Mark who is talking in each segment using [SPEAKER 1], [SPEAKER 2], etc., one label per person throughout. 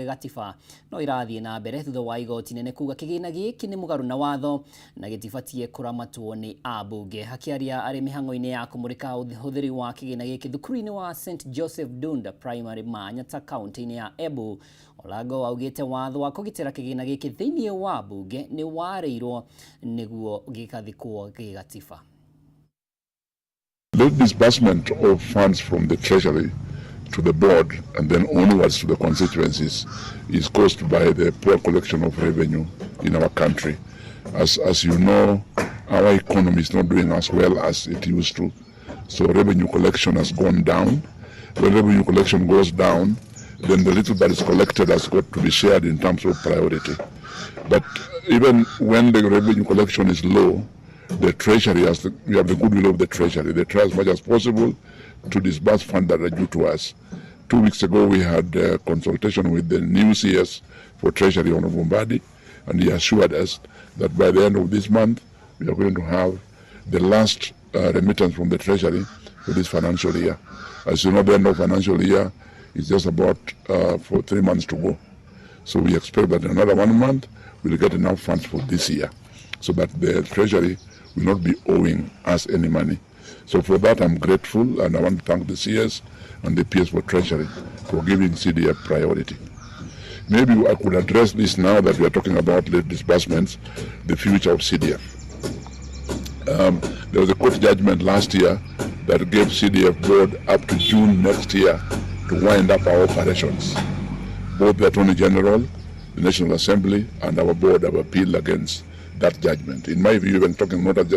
[SPEAKER 1] gĩgatiba no ĩrathiĩ na mbere thutha wa igoti inene kuga kĩgĩna gĩkĩ nĩ mũgarũ na watho na gĩtibatiĩ kũramatwo nĩ ambunge. Akĩaria arĩ mĩhang'o-inĩ ya kũmũrĩka ũhũthĩri wa kĩgĩna gĩkĩ thukuru-inĩ wa St Joseph Dunda Primary Manyata kaunti-inĩ ya Embu, Olango augĩte watho wa kũgitĩra kĩgĩna gĩkĩ thĩinĩ wa mbunge nĩ warĩirwo nĩguo gĩgathikwo gĩgatiba.
[SPEAKER 2] The disbursement of funds from the Treasury to the board and then onwards to the constituencies is caused by the poor collection of revenue in our country. As you know, our economy is not doing as well as it used to. So revenue collection has gone down. When revenue collection goes down, then the little that is collected has got to be shared in terms of priority. But even when the revenue collection is low, the Treasury has the, we have the goodwill of the Treasury. They try as much as possible to disburse funds that are due to us. 2 weeks ago, we had a consultation with the new CS for Treasury, Honorable Mbadi, and he assured us that by the end of this month, we are going to have the last remittance from the Treasury for this financial year. As you know, the end of financial year is just about for 3 months to go. So we expect that in another one month, we'll get enough funds for this year so that the Treasury will not be owing us any money. So for that, I'm grateful, and I want to thank the CS and the PS for Treasury for giving CDF priority. Maybe I could address this now that we are talking about late disbursements, the future of CDF. There was a court judgment last year that gave CDF board up to June next year to wind up our operations. Both the Attorney General, the National Assembly, and our board have appealed against that judgment. In my view, even talking not as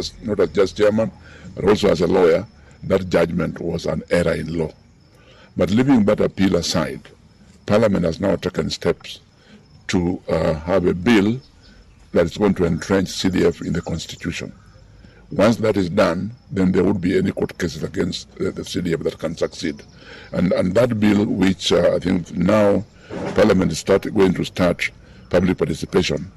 [SPEAKER 2] just chairman, but also as a lawyer, that judgment was an error in law. But leaving that appeal aside, Parliament has now taken steps to have a bill that is going to entrench CDF in the Constitution. Once that is done, then there would be any court cases against the CDF that can succeed. And that bill, which I think now Parliament is going to start public participation,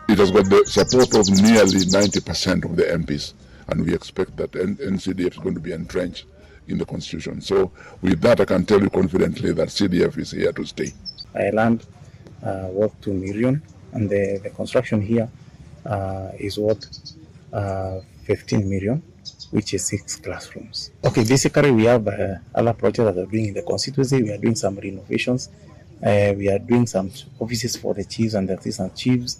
[SPEAKER 2] it has got the support of nearly 90% of the MPs, and we expect that NCDF is going to be entrenched in the Constitution. So with that, I can tell you confidently that CDF is here to stay.
[SPEAKER 3] I land worth 2 million, and the construction here is worth 15 million, which is six classrooms. Okay, basically we have other projects that are doing in the constituency. We are doing some renovations. We are doing some offices for the chiefs and the assistant chiefs.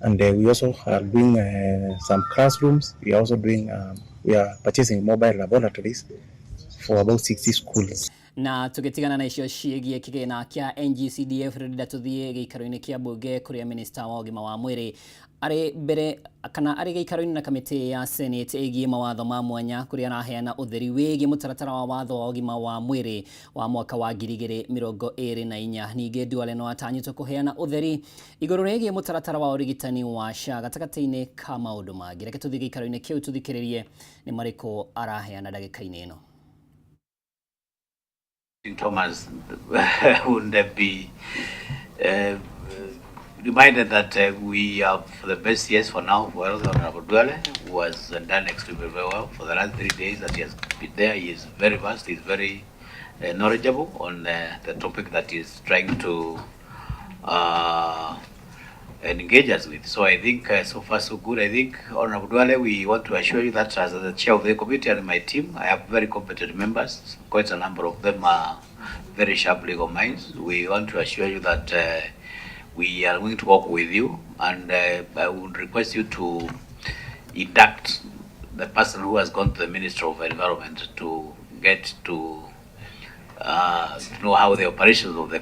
[SPEAKER 3] And we also are doing some classrooms. We are also doing, we are purchasing mobile laboratories for about 60 schools.
[SPEAKER 1] Na tũgĩtigana na icio ciĩgiĩ kĩgĩna kĩa NGCDF, rĩrĩa tũthiĩ gĩikaro-inĩ kĩa mbunge kũrĩa minista wa ũgima wa mwĩrĩ arĩ mbere kana arĩ gĩikaro-inĩ na kamĩtĩ ya Senate ĩgiĩ mawatho ma mwanya, kũrĩa araheana ũtheri wĩgiĩ mũtaratara wa watho wa ũgima wa mwĩrĩ wa mwaka wa 2024. Ningĩ Duale no atanyĩtwo kũheana ũtheri igũrũ rĩgiĩ mũtaratara wa ũrigitani wa SHA, gatagatĩ-inĩ ka maũndũ mangĩ. Reke tũthiĩ gĩikaro-inĩ kĩu tũthikĩrĩrie nĩ marĩkũ araheana ndagĩka-inĩ ĩno.
[SPEAKER 4] Thomas would be reminded that we have the best years for now. Well, Honorable Duale, who has done extremely very well for the last 3 days that he has been there. He is very vast, he is very knowledgeable on the topic that he is trying to engage us with. So I think so far so good. I think, Honorable Duale, we want to assure you that as the chair of the committee and my team, I have very competent members. Quite a number of them are very sharp legal minds. We want to assure you that we are going to work with you, and I would request you to induct the person who has gone to the Minister of Environment to get to know how the operations of the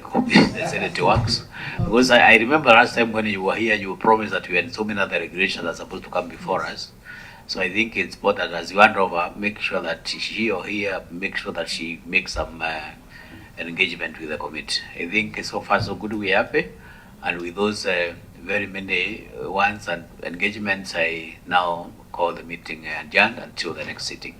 [SPEAKER 4] Senate works. Because I remember last time when you were here, you promised that we had so many other regulations that are supposed to come before us. So I think it's important as you hand over, make sure that she or he make sure that she makes some engagement with the committee. I think so far so good, we are happy. And with those very many ones and engagements, I now call the meeting adjourned until the next sitting.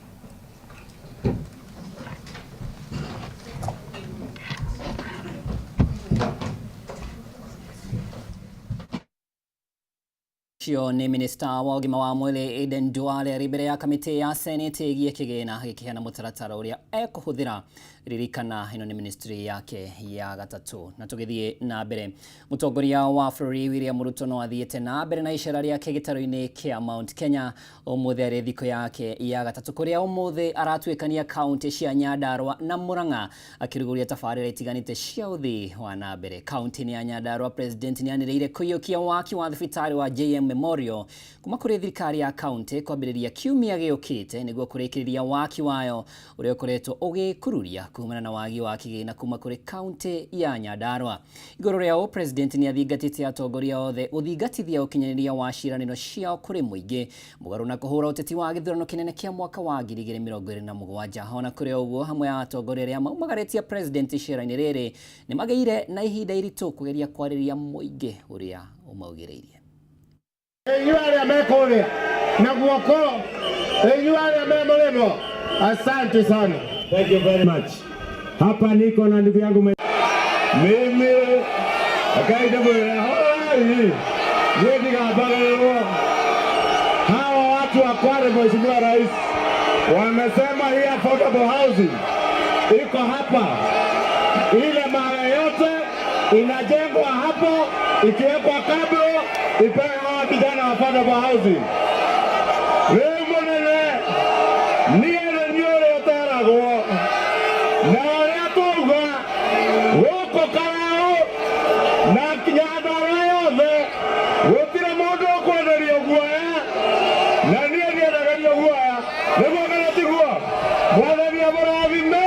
[SPEAKER 1] Cio nĩ minista wa ũgima wa mwĩrĩ Aden Duale arĩ mbere ya kamĩtĩ ya Senate ĩgiĩ kĩgĩna, gĩkĩheana mũtaratara ũrĩa ekũhũthĩra. Ririkana ĩno nĩ ministry yake ya gatatũ. Na tũgĩthiĩ na mbere, mũtongoria wa bũrũri William Ruto no athiĩte na mbere na icera rĩake gĩtarũ-inĩ kĩa Mount Kenya. Ũmũthĩ arĩ thikũ yake ya gatatũ, kũrĩa ũmũthĩ aratuĩkania kaunti cia Nyandarua na Murang'a akĩrugũria tabarĩra itiganĩte cia ũthii wa na mbere. Kaunti-inĩ ya Nyandarua, President nĩanĩrĩire kũiyũkia waki wa thibitarĩ wa JM Memorial kuma kũrĩ thirikari ya kaunti kwambĩrĩria kiumia gĩũkĩte nĩguo kũrĩkĩrĩria waki wayo ũrĩa ũkoretwo ũgĩkururia kumana na wagi wa kĩgĩna kuma kũrĩ kaunti ya Nyandarua. Igũrũ rĩa ũũ, President nĩ athingatĩte atongoria othe gũthingatithia ũkinyanĩria wa ciĩranĩro ciao kũrĩ mũingĩ mũgarũ na kũhũra ũteti wa gĩthurano kĩnene kĩa mwaka wa 2027. Ona kũrĩ ũguo, hamwe a atongoria arĩa maumagarĩtie President icera-inĩ rĩrĩ nĩ magĩire na ihinda iritũ kũgeria kwarĩria mũingĩ ũrĩa ũmaugĩrĩirie.
[SPEAKER 5] Inyuĩ arĩa me kũrĩa na guoko, inyuĩ arĩa me mũrĩmo, asante sana. Thank you very much. Hapa niko na ndugu yangu mimi akaida mwira hoi niĩ ndigambagĩrĩrwo. Hawa watu wa Kwale, Mheshimiwa Rais, wamesema hii affordable housing iko hapa, ile mawe yote inajengwa hapo, ikiwekwa kabro, ipewe hawa vijana wa affordable housing. Rĩu mũnene, niĩ nĩ niĩ ũrĩa ũteragwo na ũrĩa twauga gũkũ Karau na Nyandarua yothe gũtirĩ mũndũ ũkwenderio guoya, na niĩ ndiendagĩrio guoya. Nĩguo kana tiguo? Mwathani amũrathime.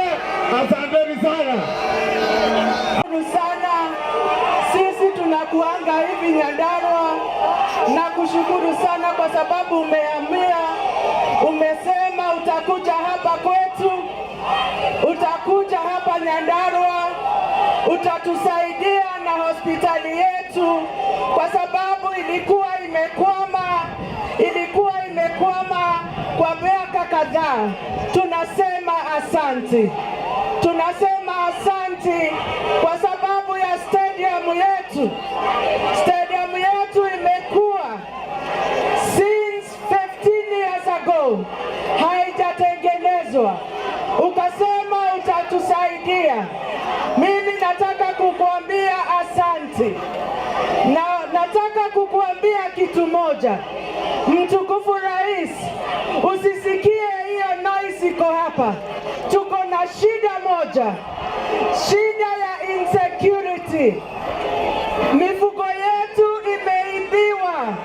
[SPEAKER 5] Asanteni sana.
[SPEAKER 6] Sana sisi tunakuanga hivi Nyandarua na kushukuru sana kwa sababu umeamia, umesema utakuja hapa kwetu, utakuja hapa Nyandarua, utatusaidia na hospitali yetu kwa sababu ilikuwa imekwama, ilikuwa imekwama kwa miaka kadhaa. Tunasema asante, tunasema asante kwa sababu ya stadium yetu. Stadium yetu imekuwa since 15 years ago haijatengenezwa, ukasema utatusaidia. Mimi nataka kukuambia asante, na nataka kukuambia kitu moja, mtukufu Rais, usisikie hiyo noise iko hapa. Tuko na shida moja, shida ya insecurity. Mifugo yetu imeibiwa,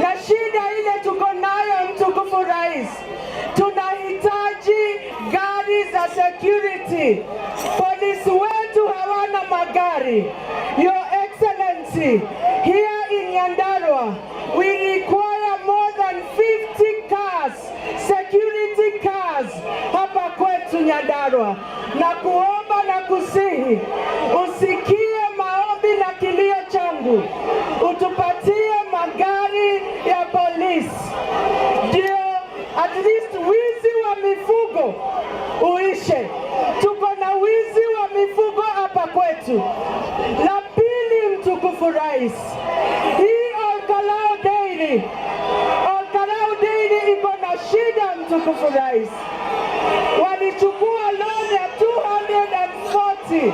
[SPEAKER 6] na shida ile tuko nayo, mtukufu Rais, tunahitaji gari za security. Polisi wetu hawana magari. Your Excellency, here in Nyandarua, we require more than 50 cars, security cars hapa kwetu Nyandarua, na kuomba na kusihi usikie maombi na kilio changu, utupatie magari ya polisi, ndio at least wizi wa mifugo uishe. Tuko na wizi wa mifugo hapa kwetu. La pili, mtukufu Rais, hii Olkalou Dairy, Olkalou Dairy iko na shida, mtukufu Rais. Walichukua loan ya 240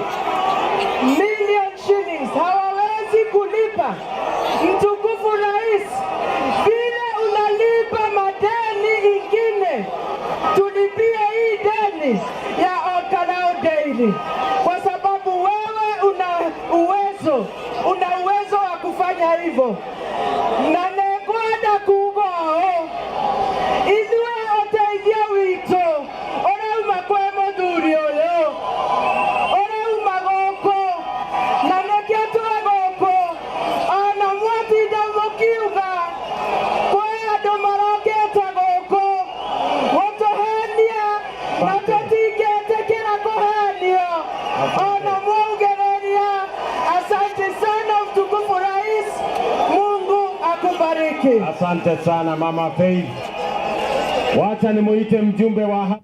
[SPEAKER 6] million shillings, hawawezi kulipa. Mtukufu Rais, vile unalipa madeni ingine, tulipie hii deni ya Olkalou Dairy, kwa sababu wewe una uwezo, una uwezo wa kufanya hivyo. Na nĩngwenda kuuga ũũ, ithuĩ ũteithio witũ ũrauma kwĩ mũthuri ũyũ, ũrauma gũkũ, na nĩkĩo twĩ gũkũ. Ona mwatinda mũkiuga kwĩ andũ marokĩte gũkũ gũtũhenia, na tũtingĩtĩkĩra kũhenio ona mwaugĩrĩria. Asante sana mtukufu Rais, Mungu akubariki.
[SPEAKER 5] Asante sana Mama Faith. Wacha nimuite mjumbe wa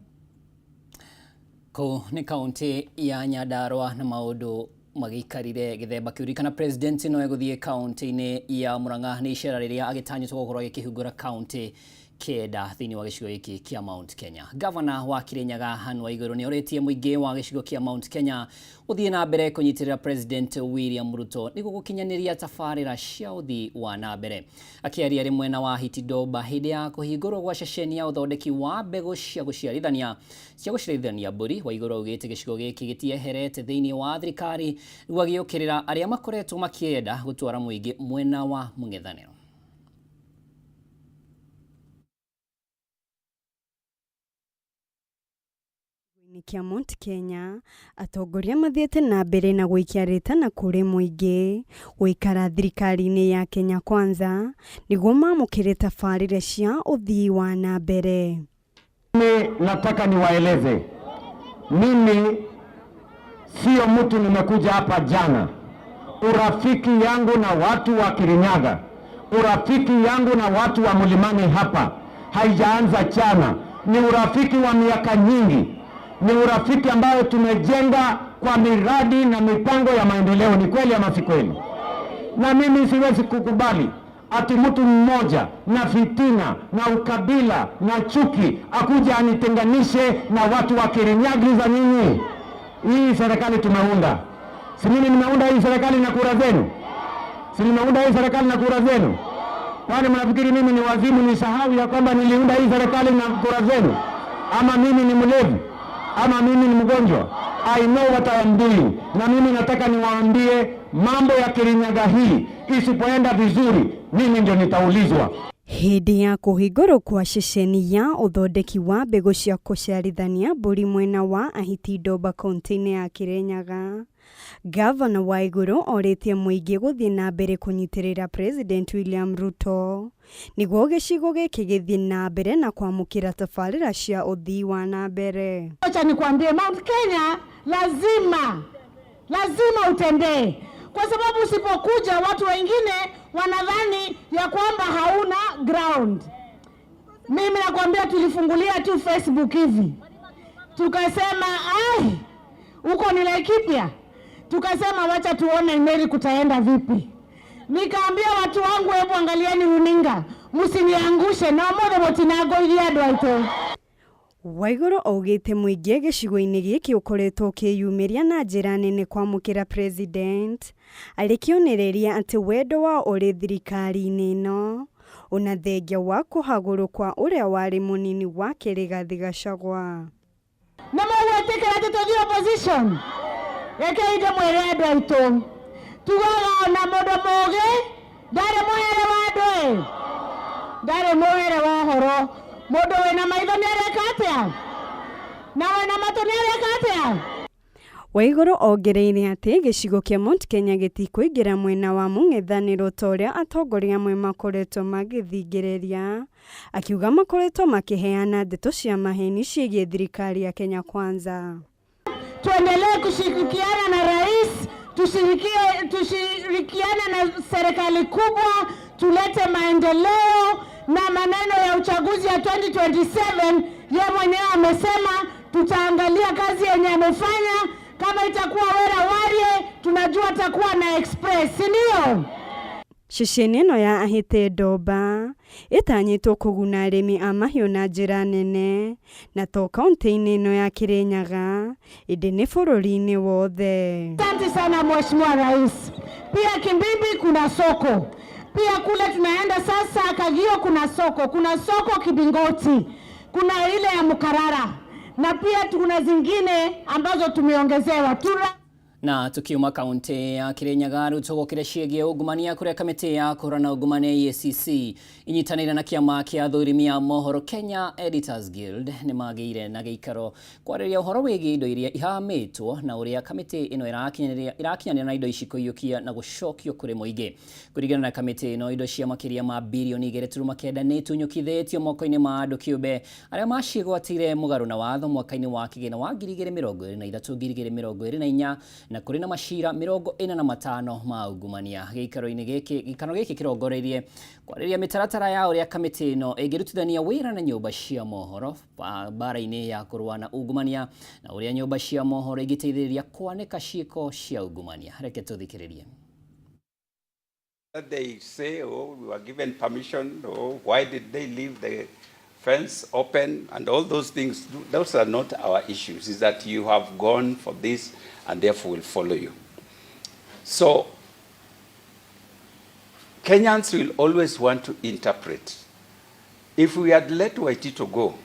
[SPEAKER 1] Kũu nĩ kaunti ya Nyandarua na maũndũ magĩikarire gĩthemba kĩu. Ririkana President no egũthiĩ kaunti-inĩ ya Murang'a nĩ icera rĩrĩa agĩtanyĩtwo gũkorwo agĩkĩhingũra kaunti Kenda thĩinĩ wa gĩcigo gĩkĩ kĩa Mount Kenya. Gavana wa Kirinyaga Anne Waiguru nĩ orĩtie mũingĩ wa gĩcigo kĩa Mount Kenya ũthiĩ na mbere kũnyitĩrĩra President William Ruto nĩguo gũkinyanĩria tabarĩra cia ũthii wa na mbere. Akĩaria arĩ mwena wa Hitidoba hĩndĩ ya kũhingũrwo gwa ceceni ya ũthondeki wa mbegũ cia gũciarithania cia gũciarithania mbũri, Waiguru augĩte gĩcigo gĩkĩ gĩtieherete thĩinĩ wa thirikari rĩu agĩũkĩrĩra arĩa makoretwo makĩenda gũtwara mũingĩ mwena wa mũng'ethanĩro.
[SPEAKER 7] Gĩcigo-inĩ kĩa Mount Kenya, atongoria mathiĩte na mbere na gũikia rĩtana kũrĩ mũingĩ gũikara thirikari-inĩ ya Kenya Kwanza nĩguo mamũkĩre tabarĩra cia ũthii wa na mbere.
[SPEAKER 5] Mimi nataka niwaeleze, mimi sio mtu nimekuja hapa jana. Urafiki yangu na watu wa Kirinyaga, urafiki yangu na watu wa Mlimani hapa haijaanza jana, ni urafiki wa miaka nyingi, ni urafiki ambayo tumejenga kwa miradi na mipango ya maendeleo. Ni kweli ama si kweli? Na mimi siwezi kukubali ati mtu mmoja na fitina na ukabila na chuki akuja anitenganishe na watu wa Kirinyaga. Za nyinyi, hii serikali tumeunda, si mimi nimeunda hii serikali na kura zenu? Si nimeunda hii serikali na kura zenu? Kwani mnafikiri mimi ni wazimu nisahau ya kwamba niliunda hii serikali na kura zenu? Ama mimi ni mlevi? Ama mimi ni mgonjwa? I know what I am doing. Na mimi nataka niwaambie mambo ya Kirinyaga hii isipoenda vizuri, mimi ndio nitaulizwa.
[SPEAKER 7] Hĩndĩ ya kũhingũrwo kwa ceceni ya ũthondeki wa mbegũ cia kũciarithania mbũri mwena wa Ahiti Ndomba kaunti-inĩ ya Kirinyaga, Gavana Waiguru orĩtie mũingĩ gũthiĩ na mbere kũnyitĩrĩra President William Ruto nĩguo gĩcigo gĩkĩ gĩthiĩ na mbere na kwamũkĩra tabarĩra cia ũthii wa na mbere.
[SPEAKER 6] Acha nikwambie, Mount Kenya lazima lazima utembee, kwa sababu usipokuja watu wengine wanadhani ya kwamba hauna ground. Mimi nakwambia, tulifungulia tu Facebook hivi tukasema, ai, huko ni Laikipia, tukasema wacha tuone Meri kutaenda vipi. Nikaambia watu wangu, hebu angalieni runinga, msiniangushe na mothe mutinagoiria andu aitu.
[SPEAKER 7] Waiguru augĩte mũingĩ gĩcigo-inĩ gĩkĩ ũkoretwo ũkĩyumĩria na njĩra nene kwamũkĩra president arĩ kĩonereria atĩ wendo wao ũrĩ thirikari-inĩ ĩno ona thengia wa kũhagũrwo kwa ũrĩa warĩ mũnini wake Rigathĩ Gachagua.
[SPEAKER 6] Na mũgwĩtĩkĩra atĩ tũthiĩ opposition? Rekei ndĩmwĩre andũ aitũ, tugaga ona mũndũ mũũgĩ ndarĩ mũhere wa andũ ĩ, ndarĩ mũhere wa ũhoro. Mũndũ wĩna maitho nĩ areka atĩa? Na wĩna matũ nĩ areka atĩa?
[SPEAKER 7] Waiguru ongereire atĩ gĩcigo kĩa Mount Kenya gĩtikũingĩra mwena wa mũng'ethanĩro ta ũrĩa atongoria amwe makoretwo magĩthingĩrĩria, akiuga makoretwo makĩheana ndeto cia maheni ciĩgiĩ thirikari ya Kenya Kwanza.
[SPEAKER 6] Tuendelee kushirikiana na rais, tushirikiane na serikali kubwa, tulete maendeleo. Na maneno ya uchaguzi ya 2027 ye mwenyewe amesema tutaangalia kazi yenye amefanya. Kama itakuwa Wera Warie, tunajua atakuwa na express, si ndio?
[SPEAKER 7] Ceceni ĩno ya Ahĩtĩ Ndomba ĩtanyĩtwo kũguna arĩmi a mahiũ na njĩra nene na to kaunti-inĩ ĩno ya Kirinyaga ĩndĩ nĩ bũrũri-inĩ wothe.
[SPEAKER 6] Asante sana Mheshimiwa Rais. Pia Kimbimbi kuna soko. Pia kule tunaenda sasa Kagio kuna soko, kuna soko Kibingoti, kuna ile ya Mukarara na pia kuna zingine ambazo tumeongezewa. Tura
[SPEAKER 1] Na tukiuma kaunti ya Kirinyaga riu tugukire ciĩgiĩ ungumania kuria kamĩtĩ ya kũhũrana ungumania EACC inyitanĩire na kĩama kĩa athũrimi a mohoro Kenya Editors Guild nĩ magĩire na gĩikaro kwarĩrĩria ũhoro wĩgiĩ indo iria ihamĩtwo na ũrĩa kamĩtĩ ĩno ĩrakinyanĩra na indo ici kũiyũkia na gũcokio kũrĩ mũingĩ. Kũringana na kamĩtĩ ĩno, indo cia makĩria ma birioni 2.9 nĩ itunyũkithĩtio moko-inĩ ma andũ kĩũmbe arĩa maciĩgwatĩire mũgarũ na watho mwaka-inĩ wa kĩgĩna wa 2023 2024 na kũrĩ na macira 45 ma ungumania. Gĩikaro-inĩ gĩkĩ gĩikaro gĩkĩ kĩrongoreirie kwarĩrĩria mĩtaratara ya ũrĩa kamĩtĩ ĩno ĩngĩrutithania wĩra na nyũmba cia mohoro mbara-inĩ ya kũrũa na ungumania na ũrĩa nyũmba cia mohoro ingĩteithĩrĩria kwanĩka ciĩko cia ungumania. Reke tũthikĩrĩrie.
[SPEAKER 8] They say, oh, we were given permission, oh, why did they leave the fence open, and all those things. Those are not our issues. Is that you have gone for this and therefore will follow you. So Kenyans will always want to interpret. If we had let Waititu go,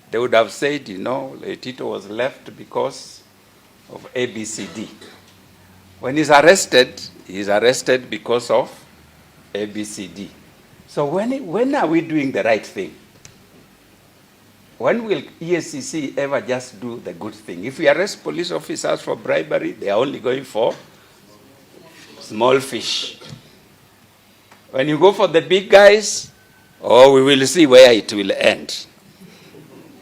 [SPEAKER 8] they would have said, you know, Waititu was left because of ABCD. When he's arrested, he's arrested because of ABCD. So when are we doing the right thing? When will EACC ever just do the good thing? If we arrest police officers for bribery, they are only going for small fish. When you go for the big guys, oh, we will see where it will end.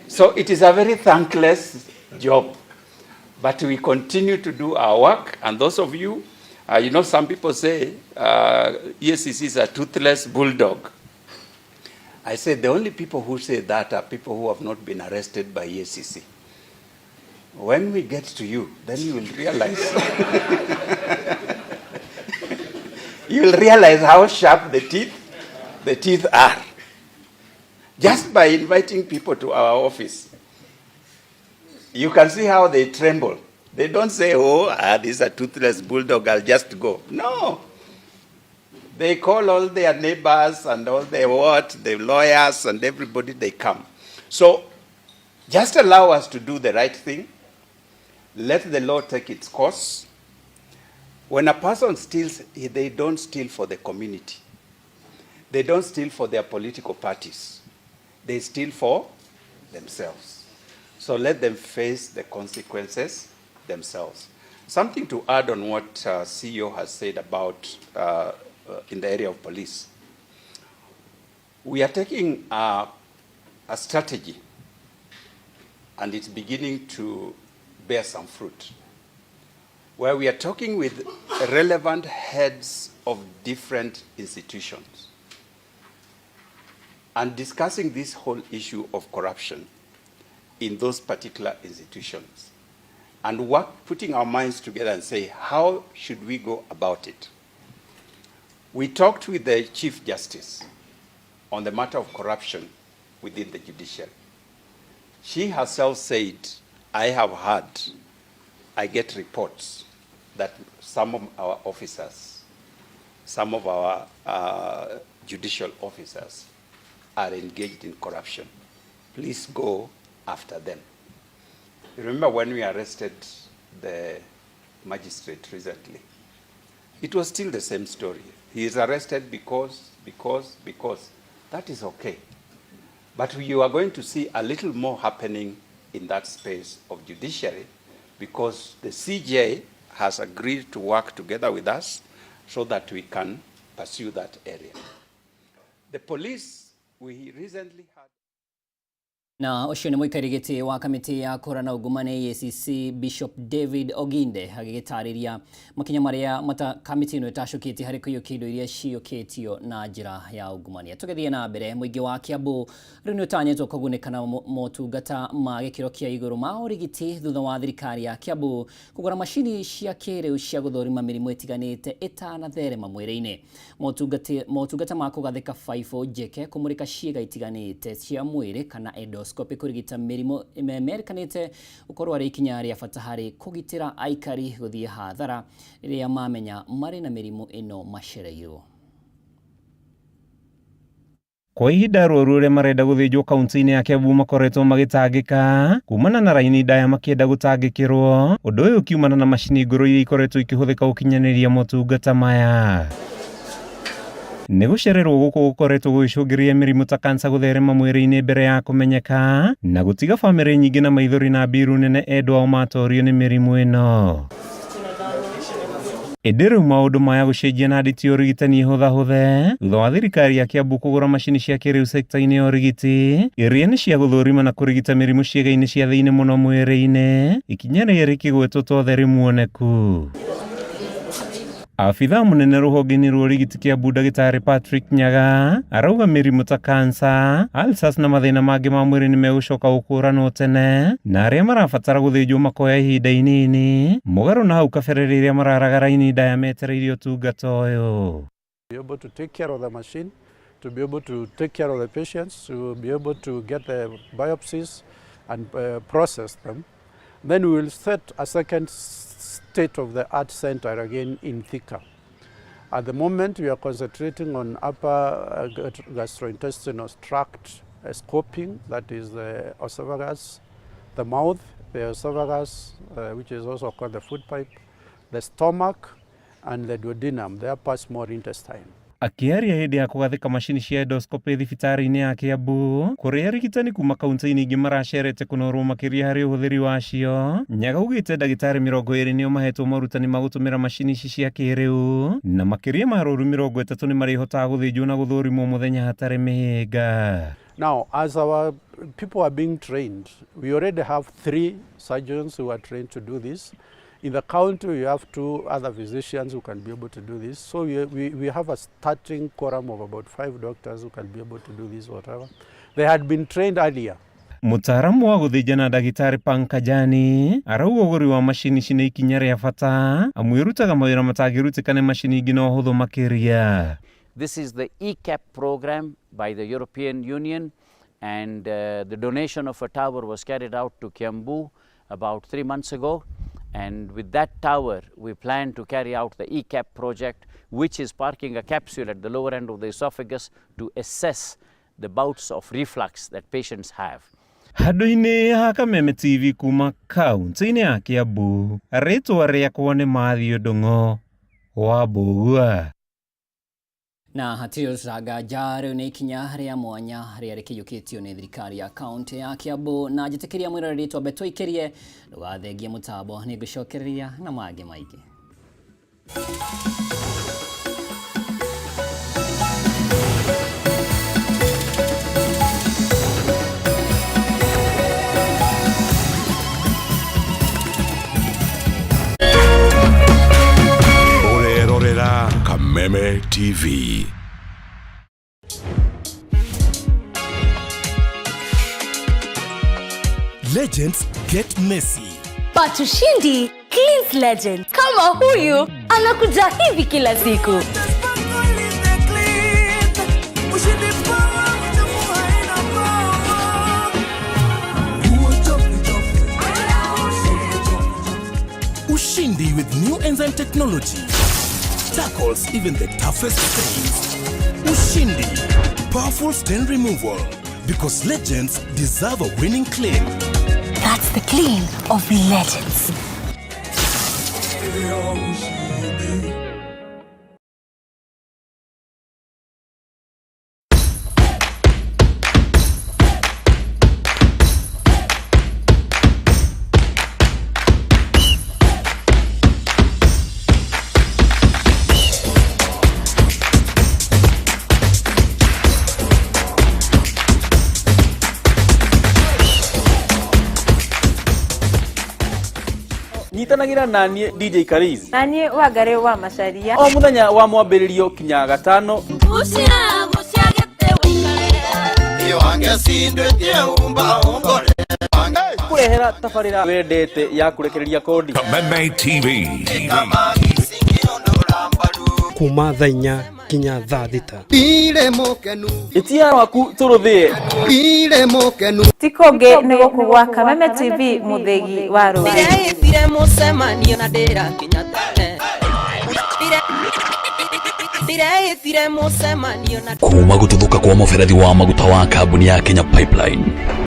[SPEAKER 8] So it is a very thankless job. But we continue to do our work. And those of you, you know, some people say EACC is a toothless bulldog. I say the only people who say that are people who have not been arrested by EACC. When we get to you, then you will realize. You will realize how sharp the teeth are. Just by inviting people to our office, you can see how they tremble. They don't say, oh, this is a toothless bulldog, I'll just go. No. They call all their neighbors and all their what, the lawyers and everybody, they come. So just allow us to do the right thing. Let the law take its course. When a person steals, they don't steal for the community. They don't steal for their political parties. They steal for themselves. So let them face the consequences themselves. Something to add on what CEO has said about in the area of police. We are taking a strategy, and it's beginning to bear some fruit, where we are talking with relevant heads of different institutions and discussing this whole issue of corruption in those particular institutions, and putting our minds together and say, how should we go about it? We talked with the Chief Justice on the matter of corruption within the judiciary. She herself said, I have heard, I get reports that some of our officers, some of our judicial officers are engaged in corruption. Please go after them. You remember when we arrested the magistrate recently? It was still the same story. He is arrested because. That is okay. But you are going to see a little more happening in that space of judiciary, because the CJ has agreed to work together with us so that we can pursue that area. The police, we recently had...
[SPEAKER 1] Na ũcio nĩ mũikarĩri gĩtĩ wa kamĩtĩ ya kũhũrana ungumania EACC Bishop David Oginde agĩgĩtarĩria makinya marĩa kamĩtĩ ĩno ĩtacũkĩtie harĩ kũiyũkia indo iria ciyũkĩtio na njĩra ya ungumania. Tũgĩthiĩ na mbere, mũingĩ wa Kiambu rĩu nĩ ũtanyĩtwo kũgunĩka na motungata ma gĩkĩro kĩa igũrũ ma ũrigiti thutha wa thirikari ya Kiambu kũgũra macini cia kĩrĩu cia gũthũrima mĩrimũ ĩtiganĩte ĩtanatherema mwĩrĩ-inĩ. Motungata ma kũgathĩka baibũ njeke kũmũrĩka ciĩga itiganĩte cia mwĩrĩ kana endoscopy kũrigita mĩrimũ ĩmemerekanĩte gũkorwo arĩ ikinya rĩa bata harĩ kũgitĩra aikari gũthiĩ hathara rĩrĩa mamenya marĩ na mĩrimũ ĩno macereirwo.
[SPEAKER 9] Kwa ihinda arwaru arĩa marenda gũthĩnjwo kaunti-inĩ ya Kiambu makoretwo magĩtangĩka kumana na raini ndaya makĩenda gũtangĩkĩrwo, ũndũ ũyũ ũkiumana na macini ngũrũ iria ikoretwo ikĩhũthĩka gũkinyanĩria motungata maya. Nĩ gũcererwo gũkũ gũkoretwo gũgĩcũngĩrĩria mĩrimũ ta kansa gũtherema mwĩrĩ-inĩ mbere ya kũmenyeka na gũtiga bamĩrĩ nyingĩ na maithori na mbiru nene endwa ao matorio nĩ mĩrimũ ĩno. Ĩndĩ rĩu maũndũ maya gũcenjia na nditi ya ũrigitani ĩhũthahũthe thutha wa thirikari ya Kiambu kũgũra macini cia kĩrĩu sekta-inĩ ya ũrigiti iria nĩ cia gũthũrima na kũrigita mĩrimũ ciĩga-inĩ cia thĩinĩ mũno mwĩrĩ-inĩ, ikinya rĩrĩ rĩkĩgwetwo ta ũtheri muoneku. Abithaa mũnene rũhonge-inĩ rwa ũrigiti Kiambu ndagĩtarĩ Patrick Nyaga arauga mĩrimũ ta kansa, ulcers na mathĩna mangĩ ma mwĩrĩ nĩ megũcoka gũkũranwo tene na arĩa marabatara gũthĩnjwo makoya ihinda inini mũgarũ na hau kabere rĩrĩa mararaga raini ndaya metereire ũtungata ũyũ.
[SPEAKER 10] Be able to take care of the machine, to be able to take care of the patients, to be able to get the biopsies and process them. Then we will set a second state-of-the-art center again in Thika. At the moment, we are concentrating on upper gastrointestinal tract scoping, that is the esophagus, the mouth, the esophagus, which is also called the food pipe, the stomach, and the duodenum, the upper small intestine.
[SPEAKER 9] Akĩaria hĩndĩ ya kũgathĩka macini cia endoscopy thibitarĩ-inĩ ya Kiambu kũrĩa arigitani kuma kaunti-inĩ ingĩ maracerete kũnorwo makĩria harĩ ũhũthĩri wacio. Nyaga augĩte ndagĩtarĩ 20 nĩo mahetwo morutani ma gũtũmĩra macini ici cia kĩrĩu na makĩria ma arwaru 30 nĩ marĩhotaga gũthĩnjwo na gũthũrimwo mũthenya hatarĩ mĩhĩnga.
[SPEAKER 10] Now, as our people are being trained, we already have 3 surgeons who are trained to do this. In the county, we have 2 other physicians who can be able to do this. So we have a starting quorum of about 5 doctors who can be able to do this, whatever. They had been trained earlier.
[SPEAKER 9] Mũtaaramu wa gũthĩnjana ndagĩtarĩ Pankajani arauga ũgũri wa macini ici nĩ ikinya rĩa bata amu ĩrutaga mawĩra matangĩrutĩka nĩ macini ingĩ na ũhũthũ makĩria.
[SPEAKER 11] This is the ECAP program by the European Union, and the donation of a tower was carried out to Kiambu about 3 months ago. And with that tower, we plan to carry out the ECAP project, which is parking a capsule at the lower end of the esophagus to assess the bouts of reflux that patients have.
[SPEAKER 9] Handũ-inĩ ha Kameme TV kuma kaunti-inĩ ya Kiambu, rĩtwa rĩakwa nĩ Matthew Ndung'u wa Mbũgua.
[SPEAKER 1] Na hatirĩ ũtanganja rĩu nĩ ikinya rĩa mwanya rĩa rĩkĩiyũkĩtio nĩ thirikari ya kaunti ya Kiambu na njĩtĩkĩria mwĩroreri twambe tũikĩrie ndũgathengie mũtambo nĩ ngũcokereria na mangĩ maingĩ.
[SPEAKER 12] Ũrerorera Kameme TV.
[SPEAKER 13] Legends get messy.
[SPEAKER 14] But ushindi cleans legends. Kama huyu anakuja hivi kila siku.
[SPEAKER 13] Ushindi with new enzyme technology tackles even the toughest stains. Ushindi, powerful stain removal, because legends deserve a winning clean.
[SPEAKER 14] That's the clean of legends.
[SPEAKER 15] Nyitanagĩra naniĩ DJ Kariz
[SPEAKER 16] naniĩ Wangari wa Macharia
[SPEAKER 15] o mũthenya wa mwambĩrĩrio kinya gatano. Kũrehera tabarĩra wendete ya kũrekereria kodi.
[SPEAKER 12] Kameme TV.
[SPEAKER 17] Kuma thaa 4 kinya thaa 6.
[SPEAKER 15] Ĩtia waku tũrũthĩe.
[SPEAKER 16] Ti kũngĩ nĩ gũkũ gwa Kameme TV mũthĩgi wa rũrĩrĩ.
[SPEAKER 18] Ndĩreĩtire mũcemanio na ndĩrakinya tene. Ndĩreĩtire mũcemanio na
[SPEAKER 19] Kuma gũtuthũka kwa mũberethi wa maguta wa kambuni ya Kenya Pipeline.